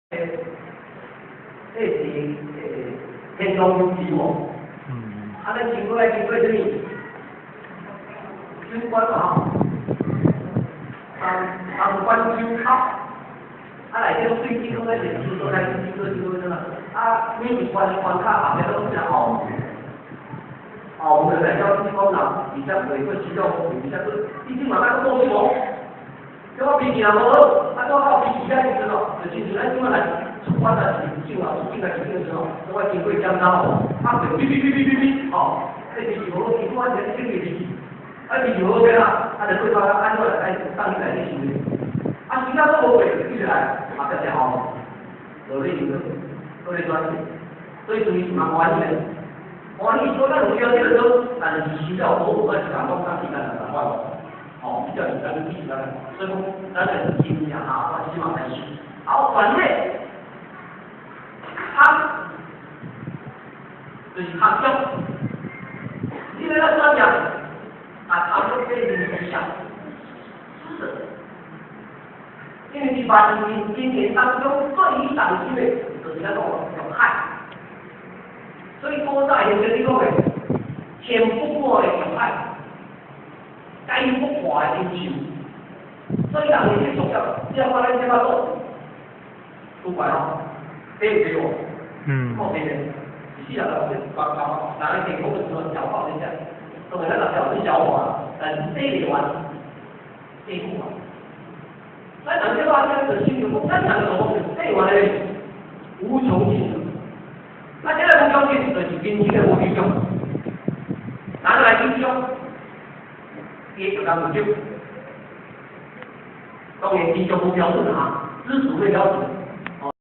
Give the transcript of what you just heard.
這是天堂有時無？啊，咱經過來經過啥物？酒館嘛吼，東東關酒口，啊內底水晶攏在是所在經過經過啥物？啊，每一關關卡後壁攏是後門，後門就代表你講人二十歲過始終，20歲，你這嘛愛閣倒去無？叫我脾氣若無好，啊，我到脾氣遐時陣哦，就親像咱這擺來出關啊，是入境啊，出境啊，入境的時候，我經過檢查吼，啊，就嗶嗶嗶嗶嗶嗶，吼，這脾氣無好，經過我一個脾氣，啊，脾氣無好變啊，啊，就過到按怎來當你來去想咧，啊，時間都無過，就一直來，啊，變成後門，落去入去，落去轉去，所以對伊是蠻歡喜的。歡喜說咱有標這個說，但是需要保護，還是講講咱時間就辦法。哦，比較時間比時間，所以講咱就是真正下我希望來修。好，反正，他就是學習，你欲來專業，啊，學習變成思想，知識，因為佇萬人經驗當中最上心的，就是咱講欲海。所以古早用這你講的，天不破的欲海，解不破的恩仇。所以人會去學習，只要我咱這擺做，拄怪吼，對不對哦？嗯。講對的，是啊，把把拿來給我們說小報一下，都給咱小是小話，但是這個完，這不完。咱人這擺這個心就講，咱人就講，這完咧無窮盡的。啊，這個無窮盡就是人生的無窮盡，咱來緊張，伊就當有少。當然，知足無標準啊，知足的標準。